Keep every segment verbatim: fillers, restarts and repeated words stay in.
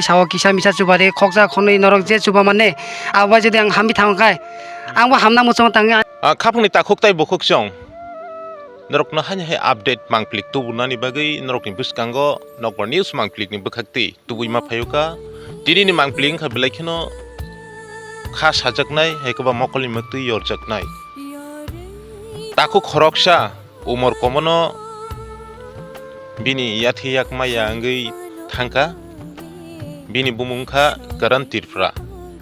Sao kisa misa chuba de, khoksa khonwi norok je chuba mane, abo bai jodi ang hambi thang khai, ang bo hamna muchungo tangwi. Ah, khapungni takhuk tai bukhuk chwng norokno haini hai update mangplik tubunani bagwi norokni bwskango Nokbar News mangplikni bwkhak twi tubui ma phaio kha. Tini ni mangplik wngkha belai kheno kha sajaknai, hai kwbang mokolni mwktwi yorjaknai. Takhuk khoroksa umor komono bini yathe yak maya wngwi thangkha. Bini bumung wngkha Karan Tripura.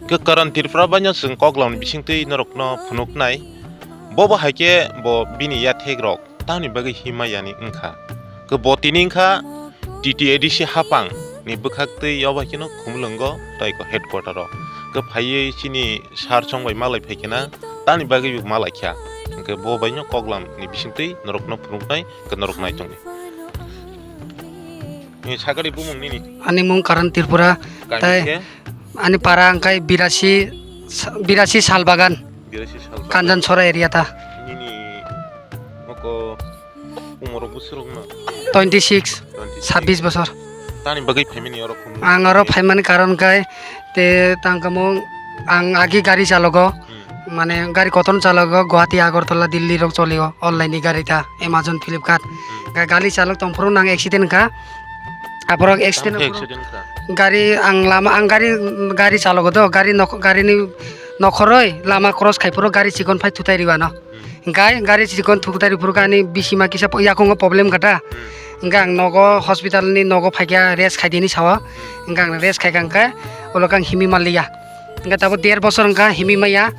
Khe Karan Tripura baino chwng koklamni bisingtwi norokno phunuknai. Bobo hai khe bo bini yathek rok tamni bagwi himma yani wngkha. Khe bo tini wngkha T T A D C hapang ni bwkhak twi obo hai kheno Khumulwngo tei ko headquarter o. Khe phaiwi chini sir chong bai malai phai khena tamni bagwi bo malai kha. Hwnkhe bo baino koklam ni bisingtwi norokno phunuknai, khe norok nai tongdi. Ni sakari bumung nini. Ani mung Karan Tripura, Kami tei khe? Ani para wngkha Birasi, Birasi Salbagan, Birasi Salbagan. Kanjan Sora area ta. Nini moko umor bwswk rok no? Twenty six, twenty six. Sabbish bosor. Tani bagwi phaimani oro phone? Ang oro phaimani karon kai te tangkamung ang agi gari chalogo. Hmm. Mane gari koton chalogo, Guwahati, Agartala, Delhi rok cholio, online ni gari ta, Amazon, Flipkart. Hmm. Ga-, gari chalok tongphuru nang accident kha. Aborok accident. Tamo khe phuru accident kha? Gari ang lama, ang gari, gari chalogo do, gari nok-, gari ni nokhoroi lama cross khai phuru gari chikon phai thutai riwano. Hmm. Hingkai gari chikon thutai riphuru ani bisima kisa po-, yakungo problem kha ta. Hmm. Hingkhe ang nogo hospital ni nogo phaikha rest khaidi hinwi sao. Hmm. Hingkhe ang rest khaikha hingkhe ulo khe ang himwi manliya. Hingkhe tabuk der bosor wngkha himwi maya.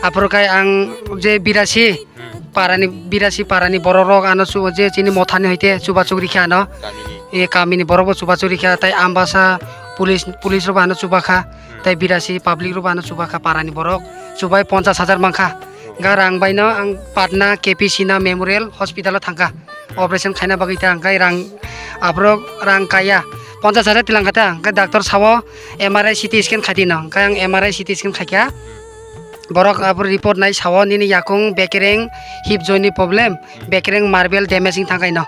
Aphuru khe ang je Birasi, hmm, parani, Birasi parani borok rok ano chu-, je chini mothani hoite chubachu rikha ano. Kamini. E, kamini borok bo chubachu rikha, tei Ambasa police, police rok bo ano chubakha, hmm, tei Birasi public rok bo ano chubakha, parani borok chubai ponchash hajar mankha. Oh. Hingkhe rang baino ang Patna K P Sinha Memorial Hospital o thangkha. Operation khaina bagwi ta hwnkhe rang, aphuru rang kaya ponchash hajar tilang kha ta, hwnkhe doctor sao M R I C T scan khai di no, hwnkhe ang M R I C T scan khaikha. Borok aphuru report nai sao nini yakung bekereng hip joint ni problem, bekereng marble damage wng thangkha ino,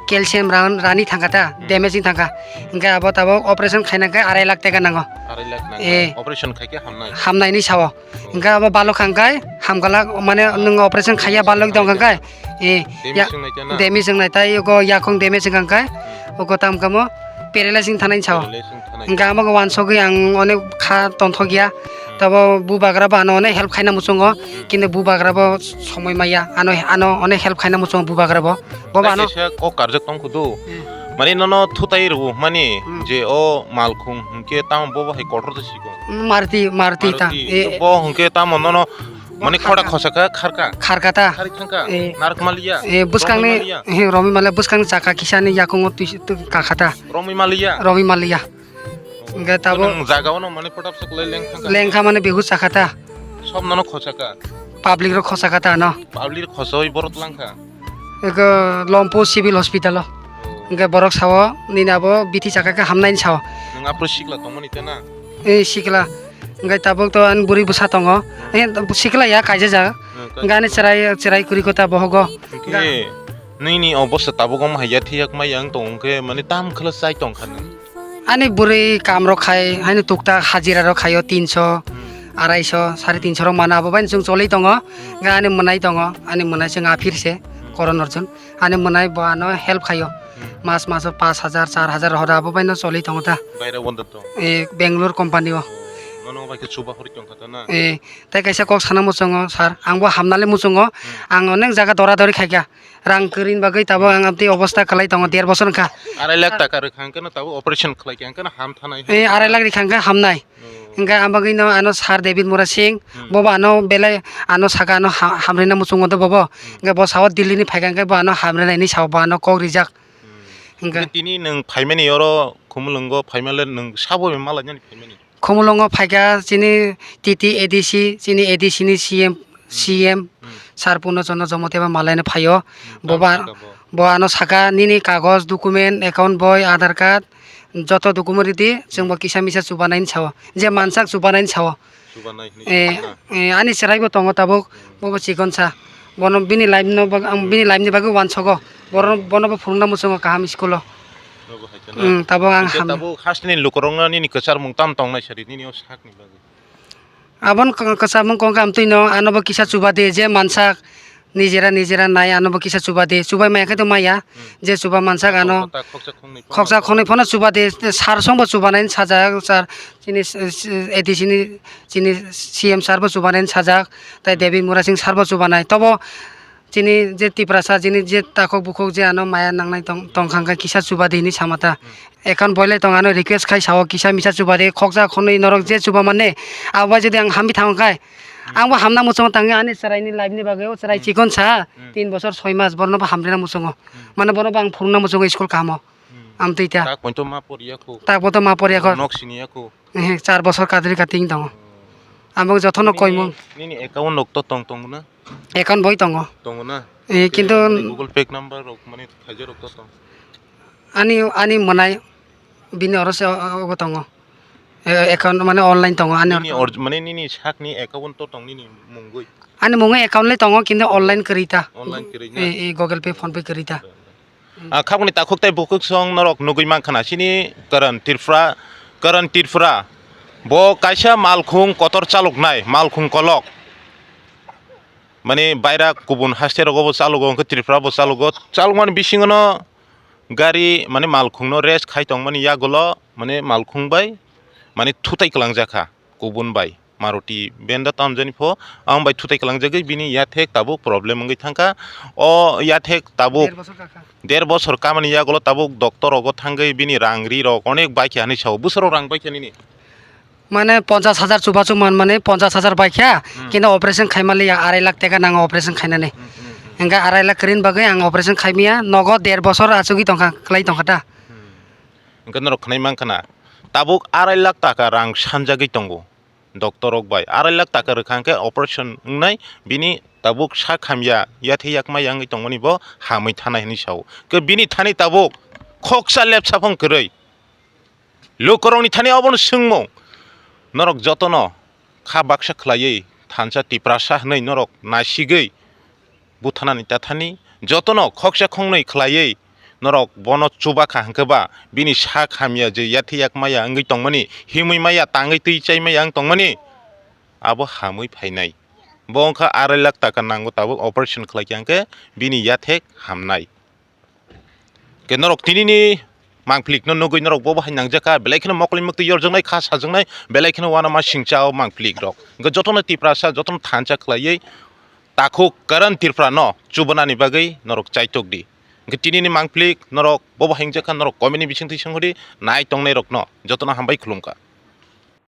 calcium ran-, rani thangkha ta, damage wng thangkha, hwnkhe abo tabuk operation khaina hwnkhe arai lakh taka nango. Arai lakh nango. Eh. Operation khaikhe hamnai. Hamnai hinwi sao. Hingkhe abo balok hangkai hamgalak, mane nwng operation khaiya balok tong hangkai. Eh, ya, damage wngnai ta na? Damage wngnai tai, ogo yakung damage wngkha hangkai. Ogo tam kamo paralyze wng thanai sao. Paralyze wng thanai. Hingkhe amo wansogwi ang onek kha tonthok ya. Hmm. Tabo bubagra bo ano onek help khaina muchungo. Hmm. Kintu bubagra bo somoi maya. Ano, ano onek help khaina muchungo bubagra bo. Bo ba ano kaisa kok karjak tong khudu. Hmm. Mane nono thutai rw mani, hmm, je o malkhung hwnkhe tamo bobo hai kotor ta sikon. Maruti, Maruti ta. Maruti. Eh, bo hwnkhe tamo nono mane khota khosaka kharka. Kharka ta. Khari thangka. Eh. Narwk maliya. Eh, bwskangni, romwi maliya. Eh, romwi maliya, bwskangni chaka kisani yakungo twi, twi kakha ta. Romwi maliya. Romwi maliya. Hwnkhe tabuk nwng jaga ono mane khota bwswk lai lengkha. Lengkha mane bihus chakha ta. Sob nono khosaka. Public rok khosaka ta ano. Public khosawi borok langkha. Eko Lompo Civil Hospital o. Oh. Hingke borok sao, nini abo bithi chaka khe hamnai ni sao. Nwng aphuru sikla tongmani tei na? Eh, sikla. Hingke tabuk to ani bwrwi bwsa tongo. Hmm. Eh, sikla ya kaijajak. Hmm, hingke ani chwrai, chwrai kwrwi kota bohogo. Hingke nini obosta tabuk omo hai ya, thiyak ma yang tong khe, mane tam khwlai chai tong kha nwng. Ani bwrwi kam rok khai, haino tuktak hajira rok khaio tinso, hmm, araiso, sare tinso rok mano, abo bai chwng choli tongo. Hmm. Hingke ani mwnai tongo, ani mwnai chwng aphir se, hmm, Koron Arjun. Ani mwnai bo ano help khaio. Hmm. Mas maso pash hajar, char hajar horo abo bai no choli tongo ta. Baira wanda to? Eh, Bangalore company o. Oh, nono bai khe chuba hori tong kha ta na? Eh, tei kaisa kok sana muchungo, sir. Ang bo hamnale muchungo. Hmm. Ang onek jaga dora dori khaikha. Rang kwrwini bagwi tabuk ang amtwi obosta kwlai tongo, der bosor wngkha. Arai lakh taka rwkha hwnkhe no tabuk operation khlai kha hwnkhe no ham thanai. Eh, arai lakh rikha hwnkhe hamnai. Oh. Hingke ang bagwi no ano sir David Murasing, hmm, bobo ano belai ano saka ano ha-, hamrina muchungo do bobo. Hmm. Hingke bo sao Delhi ni phaikha hingke bo ano hamrina hinwi sao, bo ano kok rijak. Hmm. Hingke hingke tini nwng phaimani oro Khumulwngo phaimale nwng sabo malainani phaimani? Khumulwngo phaikha chini T T A D C, chini A D C ni C M, hmm, C M, hmm, sir Purno Chandra Jamatia bo malaina phaio. Hmm, bobo tamo saka bo. Bo ano saka nini kagoj, document, account boi, Aadhaar card, joto document ridi, chwng bo kisa misa chubanai ni sao. Je mansak chubanai ni sao. Chubanai hinwi eh, sao na? Eh, ani chwrai bo tongo tabuk, hmm, bobo chikon sa. Bono bini life no bag-, ang bini life ni bagwi wansogo. Bono, bono bo phurungna muchungo kaham school o. Tabuk hai khe na? Hmm, tabuk ang Hingke ham- tabuk hasteni lukurokno nini kwcharmung tam tongnai sari nini o sakni bagwi? Abon k-, kwcharmung kong khe amtwino anobo kisa chuba di je mansak nijera nijera nai anobo kisa chuba di, chubai maya khe to maya, Hmm. je chuba mansak ano Khoksa khoknwi phano khoksa khoknwi phano chuba di, sar songbo chubanai sajak sar chini s-, s-, A D C ni chini C M sir bo chubanai sajak, tai Hmm. David Murasing sir bo chubanai. Tobo chini je Tiprasa, chini je takhuk bukhuk je ano maya nangnai tong, tongkha hwnkhe kisa chuba di hinwi sama ta. Hmm. Ekhon boilai tong ano request khai sao kisa misa chuba di, khoksa khonwi norok je chuba mane, abo bai jodi ang hambi thang khai, Hmm. ang bo hamna muchungo tangwi ani chwraini life ni bagwi o chwrai Hmm. chikon sa, Hmm. tin bosor soi mas borno bo hamrina muchungo. Hmm. Mane bono bo ang phurungna muchungo school kahamo. Hmm. Amtwi ta. Tak poito ma poriya kho. Tak poito ma poriya kho. Nok siniya kho. Ehe, char bosor kadri kating tongo. Hmm. Amok jotono Nini, koimung. Nini account rok to tong tongo na? Account boi tongo. Tongo na? Eh, Khe kintu mani Google Pay number rok mani khaija rok to tong. Ani, ani mwnai bini oro se o, o, ogo tongo. Eh, account mane online tongo ani Nini oro. Or-, mane nini sakni account to tong nini mungwi. Ani mungwi account le tongo kintu online kwrwi ta. Online kwrwi na? Eh, eh, Google Pay, PhonePe kwrwi ta. Ah, khakni takhuk tei bukhuk song norok nugwi mankha na, chini Karan Tripura, Karan Tripura. Bo kaisa malkhung kotor chaloknai, malkhung kolok. Mane baira kubun haste rogo bo chalogo, hwnkhe Tripura bo chalogo. Chalokmani bisingono gari, mane malkhungno rest khai tongmani yagulo, mane malkhung bai, mane thutai kwlangjakha. Kubun bai Maruti van da tamjani pho, ang bai thutai kwlangjagwi bini yathek tabuk problem wngwi thangkha. O yathek tabuk Der bosor kakha. Der bosor kamani yagulo tabuk doctor rogo thangwi bini rang ri rok onek baikha hinwi sao. Bwswk rok rang baikha nini? Mane ponchash hajar chubachu man mane ponchash hajar baikha, Hmm. Kintu operation khaimaliya arai lakh teka nango operation khainani. Hmm, hmm, hmm. Hingkhe arai lakh kwrwini bagwi ang operation khaimiya, nogo der bosor achugwi tongkha, kwlai tongkha ta. Hmm. Hingkhe norok khwnai mankha na, tabuk arai lakh taka rang sanjagwi tongo. Doctor rok bai arai lakh taka rwkha hwnkhe operation wngnai, bini tabuk sak hamya, yathai yakma yangwi tongmani bo hamwi thanai hinwi sao. Khe bini thani tabuk khoksa lepsa phang kwrwi. Lukurokni thani obono swngmung. Norok jotono kha baksa khwlaiwi thansa Tiprasa hwnwi norok naisigwi buthanani tathani jotono khoksa khongnwi khwlaiwi norok bono chubakha hwnkhe ba bini sak hamya je yathai yak maya wngwi tongmani, himwi maya, tangwi twi chai maya wng tongmani, abo hamwi phainai. Bo wngkha arai lakh taka nango tabuk operation khwlaikha hwnkhe bini yathek hamnai. Ke norok tinini mangphilikno nugwi norok bobo hai nangjakha, belai kheno mokol muktwi yorjaknai, kha sajaknai, belai kheno uanama singcha o mangphilikrok. Hwnkhe jotono Tiprasa, jotono thansa khwlaiwi takhuk Karan Tripura no chubanani bagwi norok chaitok di. Hwnkhe tinini mangphilik norok bobo hai wngjakha, norok comment ni bisingtwi swngo di, nai tongnairokno jotono hambai khulumkha.